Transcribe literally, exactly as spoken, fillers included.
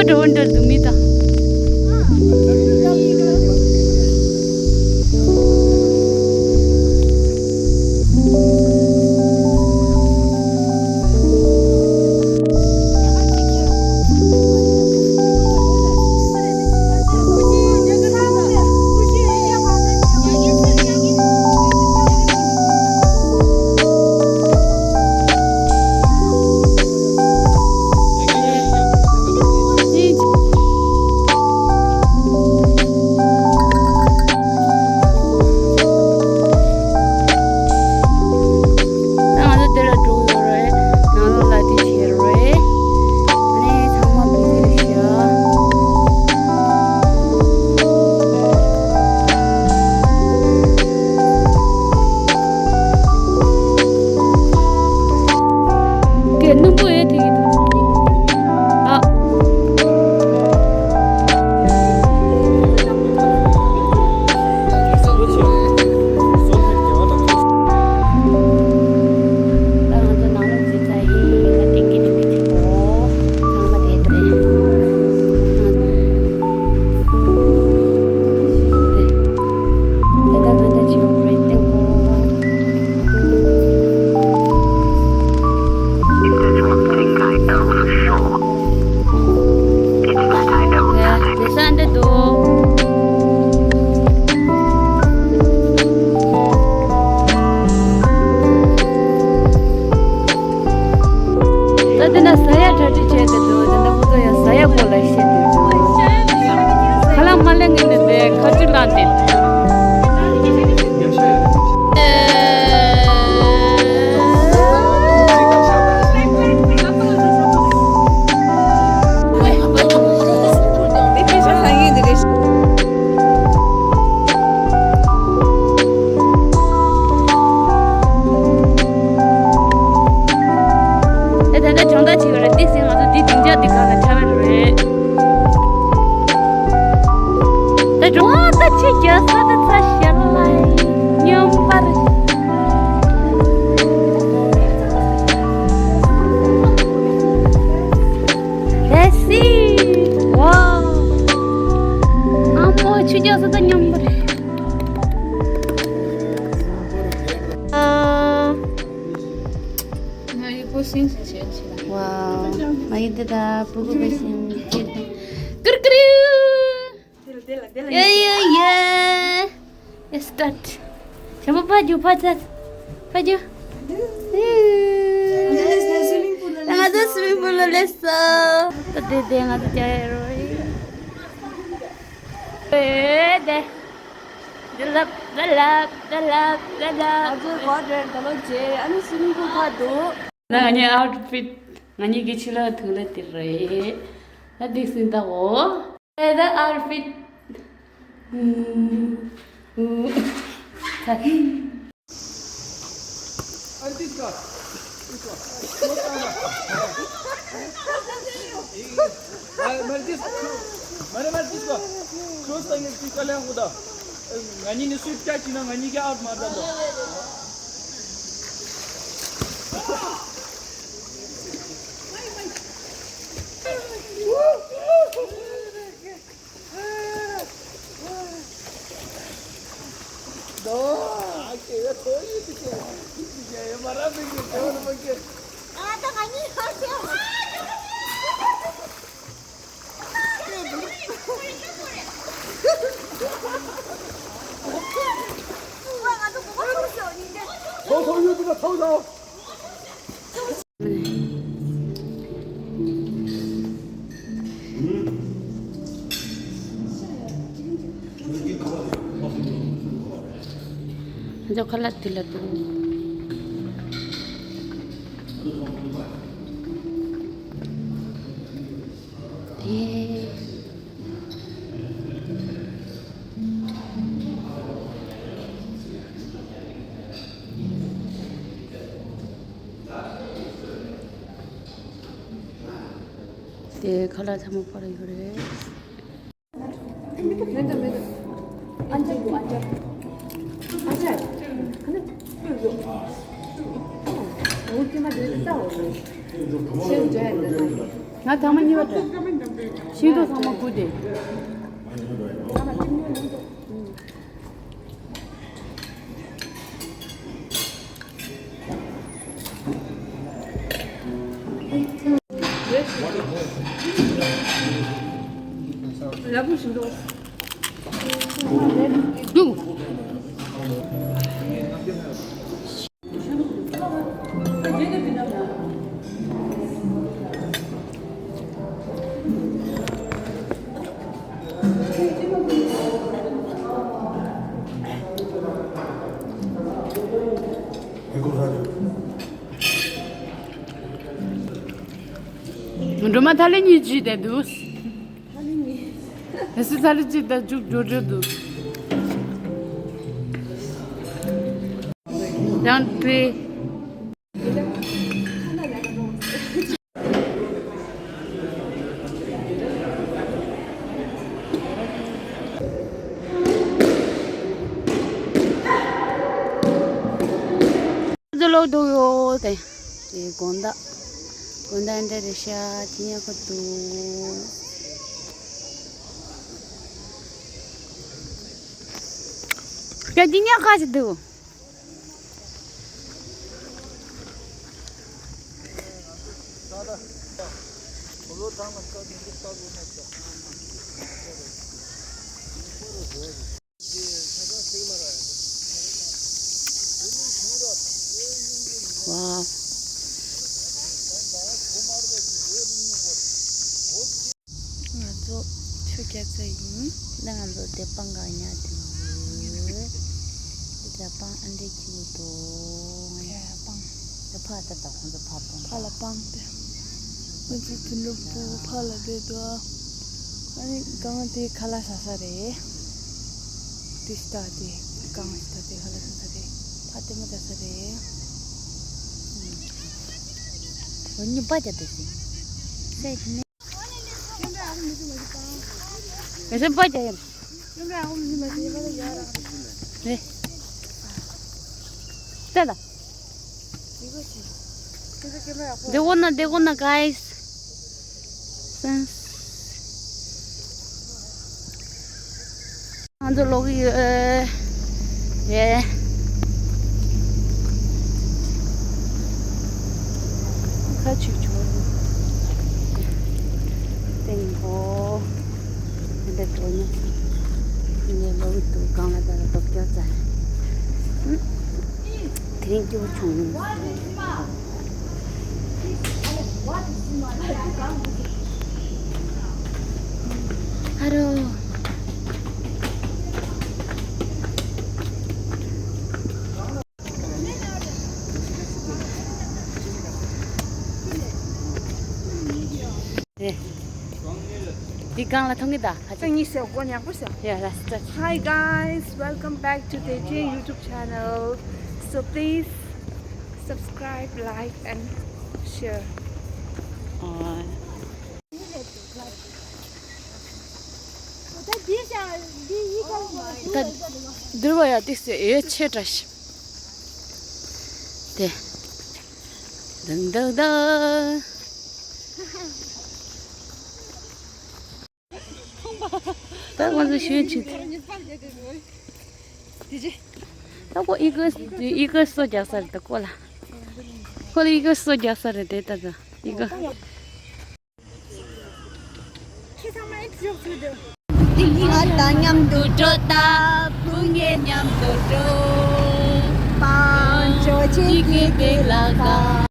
འགྲོ་འགྲོ་འདུག་མི་དང་། ད་ང་ཚོ་འདི་ལ་འགྲོ་ཡོད་རེད། ནང་ལོགས་ལ་དེ་བྱེད་རེད། ཨ་ནི་ཚང་མ་བི་ཟི་རེད་ཤག་གི་སྣུམ་པོ་ཡོད་དེ་ཡིན་འདུག་ཨ། ད་ང་ཚོ་ནང་ལ་འཛུལ་ཚར་ཡིན། ད་ཏིང་གི་ཏིང་གི་བྱེད་དགོས། ཚང་མ་དེ་དེ། ད་དེ་ན་ཟ་ཡ་གྲ་སྒྲིག་བྱས་ཏེ་འདུག་དེ་འདྲ་ཁོ་ཚོ་ཡང་ཟ་ཡ་སྐོར་ལ་བཤད་དེ་འདུག་ཁ་ལག་མ་ལེན་གི་ནི་དེ་ཁ་ཆུ་ལངས་ཏེ། ད་ད་ལྟ་སྦྱོང་བརྡར་བྱེད་ཀྱི་རེད། ཏིག་ཙམ་ང་ཚོ་འདི་སྡིངས་ཆ་འདི་སྒང་ལ་འཁྲབ་ཡ་རེད། ད་འགྲོ་ཨ། ད་ཆེ་རྒྱ་ས་ད་ཚ་ཤ་ལ་ལ་མཉམ་པར། Let's see. Wow. ཨ་མོ་ཆུ་རྒྱག་ས་ད་མཉམ་པར། ཨ། ང་ཡི་པོ་སིང་སིང་བྱས་ཆེ་ལ། Wow. ང་ཡི་འདི་ད་པུ་གུ་པོ་སིང་སིང་བྱས་ཏེ། ཀུར་ཀུར། དེ་ལ་དེ་ལ་དེ་ལ། Yeah, yeah, yeah. Let's start. ཞོགས་པ་ཕར་རྒྱུག་ཕར་ཚར། ཕར་རྒྱུག་ད་ང་ཚོ་སུ་མིང་པུལ་ལ་སླེབས་སོང་། ད་དེ་དེ་ང་ཚོ་རྒྱག་ཡ་རོ་ཡིན། ཨེ་དེ། ད་ལབ་ད་ལབ་ད་ལབ་ད་ལབ། ང་ཚོའི་ཀོ་ཊར་ད་ལོ་རྗེས་ཨ་ནི་སུ་མིང་པུལ་ཕར་འདུག་ད་ང་གཉིས་ཨའུ་ཊི་ཕིཊ། ང་གཉིས་ཀྱི་ཕྱི་ལོགས་དུག་ལོག་དེ་རེད། ད་འདི་སྲིད་ད་འོ། ད་ཨའུ་ཊི་ཕིཊ། ཨར་ཏི་ཀ། མར་ཏིས་ཀ། མར་མར་ཏིས་ཀ། ཁོས་ད་ངས་ཏིས་ཀ་ལེན་གོ་ད། ང་གཉིས་ནི་སུས་ཀྱག་ཅིག་ན་ང་གཉིས་ཀྱི་ཨའུ་ཊི་མ་ད་ད། འདི་ཁ་ལག་དེ་ལ་འདུག་དེ། དེ་ཁ་ལག་ཚང་མ་ཕར་ཡོད་རེད། མེད་འདུག་མེད་འདུག་ཨན་ཅར་འདུག་ཨན་ཅར། ཨན་ཅར། ཁ་ན་སྤོས་འདུག་ང་ཐ་མ་གཉིས་པ་དྲན། ཤིང་ཏོག་ཚང་མ་བསྐུར་ཏེ། སྒྲོལ་མ་ཐ་ལེ་གཉིས་བརྗིད་དེ་འདུག་ཐ་ལེ་གཉིས། དེ་སུ་ཐ་ལེ་གཅིག་དང་མཇུག་འགྲོ་འགྲོ་འདུག་ཡང་དེ། ཟོ་ལོ་དོ་ཡོ་དེ། དེ་དགོང་དག་དགོང་དག་འདྲ་རེད་ཤག་ཅི་ཉག་ག་འདུག་ཀྱ་ཅི་ཉག་ག་ཅི་འདུག་ཝའོ། ང་ཚོ་ཆུ་རྒྱག་ས་ཡིན། ང་ཚོ་དེ་སྤང་ག་ཉལ་དེ་ཡོད། དེ་སྤང་ཨ་འདྲས་ཀྱི་འདུག་ཕ་སྤང་། དེ་ཕ་དེ་དང་ཁོང་ཚོ་ཕ་སྤང་། ཕ་ལ་སྤང་དེ། ང་ཚོ་དུད་འགྲོ་པོ་ཕ་ལ་བསྡད་འདུག་ཨ་ནི་སྒང་དེ་ཁ་ལག་ཟ་ས་རེད། དེ་སྟ་དེ་སྒང་སྟ་དེ་ཁ་ལག་ཟ་ས་རེད། ཕ་དེ་མོ་ཟ་ས་རེད། ཨ་ནི་པ་ཅག་དེ་སི། སེ་ནི། ངེད་ཚོ་པ་རྒྱག་ཡིན། རེད། ལྟ་ལ། འདི་འོ་ན་འདི་འོ་ན་གའིས། ང་ཚོ་ལོག་གི་ཡོད། རེད། ཁ་ཆུ་ཆུ། སྟེང་གོ། འདི་འགྲོ་ནི། ངས་ལོག་གི་འདུག་སྒང་ལ་ད་ལ་རྡོ་སྐྱོར་ཙམ། དེ་རིང་སྐྱིད་པོ་བྱུང་། ཨ་རོ། དེ། འདི་སྒང་ལ་མཐོང་གི་ད། ཁ་ཅིག་གཉིས་སེ་གོ་ཉག་པོ་སེ། Yeah, that's that. Hi guys, welcome back to Teje YouTube channel. So please subscribe, like and share. ཨོ། ད་འདུར་བ་ཡ་ཏིག་སེ་ཨེ་ཆེ་དྲ་ཤི། དེ། དང་དང་དང་། ད་ང་ཚོ་ཞོན་ཆུ། ད་ཁོ་ཨི་གོ་ཨི་གོ་སོ་རྒྱག་ས་རེད་ད་ཁོ་ལ། ཁོ་ལ་ཨི་གོ་སོ་རྒྱག་ས་རེད་དེ་ད་ད་ཨི་གོ། ང་དང་མཉམ་དུ་འགྲོ་ད། བུ་ངའི་མཉམ་དུ་འགྲོ། པང་ཅོ་ཅི་གི་དེ་ལ་ག